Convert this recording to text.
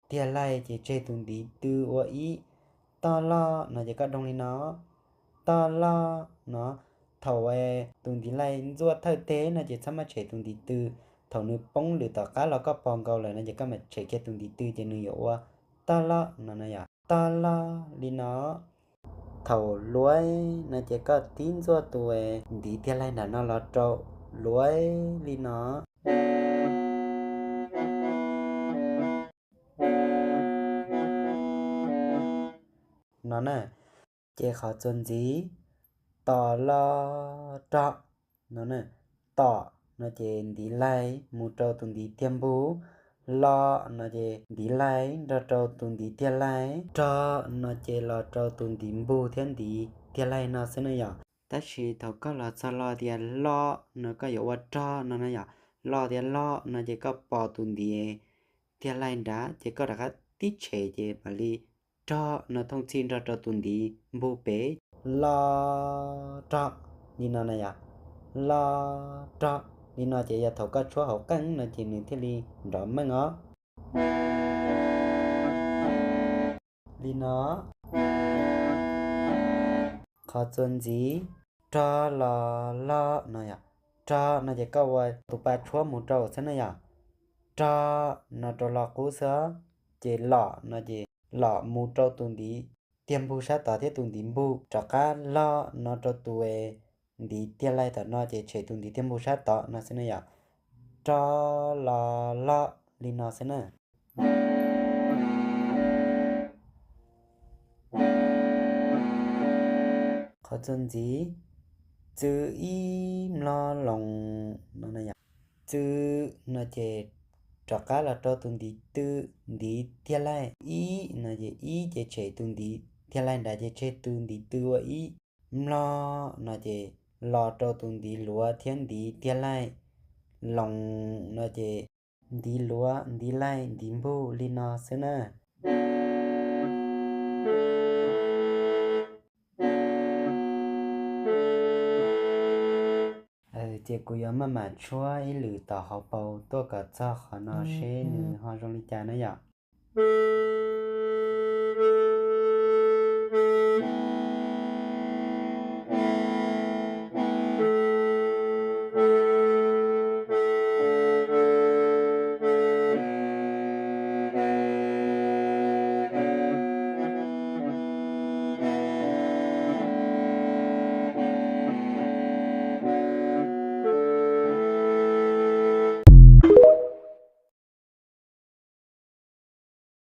tiag laij ces tseg tus ntiv tw ua ib. Toj loj no ces koj doog li no, toj loj no. Thaum tus ntiv laij ntxuaj thawj teg no ces txhob maj tshem tus ntiv tw. Thaum nws poob lwm tom qab los koj pog nkaus lawm no ces koj mam tshem kiag tus ntiv tw ces nws yuav ua toj loj no no yom, toj loj li no. Thaum luav no ces koj tib ntxuaj tus ntiv tiag laij nram no los rau luav li no no na. Ces qhov txuas ntxiv, tom los rog no na. Tom no ces ntiv laij mus rau tus ntiv tiag npug, los no ces ntiv laij nrog rau tus ntiv tiag laij, rog no ces los rau tus ntiv npug thiab ntiv tiag laij no xwb na yom. Tab sis thaum koj los txog los tias los no koj yuav ua rog no na yom. Los tias los no ces koj pos tus ntiv tiag laij nrad ces koj rov qab tib tshem ces mam li rog no thooj txhij nrog rau tus ntiv npug pem. Los rog li no na yom, los rog li no ces yog thaum koj tshuab hauv qeej no ces nws thiaj li nrov meej os. Li no. Qhov txuas ntxiv, rog los log no yom. Rog no ces koj ua tus pa tshuab mus rau xwb na yom. Rog no rau los qub xwb os. Ces los no ces los mus rau tus ntiv tiag npug sab tod thiab tus ntiv npug, rov qab log no rau tus ntiv tiag laij tom no ces tshem tus ntiv tiag npug sab tod no xwb na yom. Rog los log li no xwb na. Qhov txuas ntxiv, txw ib mlog loos no na yom. Txw no ces rov qab los rau tus ntiv tw, ntiv tiag laij. Ib no ces ib ces tshem tus ntiv tiag laij nrad ces tseg tus ntiv tw ua ib. Mlog no ces los rau tus ntiv luav thiab ntiv tiag laij. Loos no ces ntiv luav, ntiv laij, ntiv npug li no xwb na. Ces kuv yuav maj mam tshuab ib lwm tom hauv paus tuaj kom txog qhov no seb nws ho zoo li cas na yom.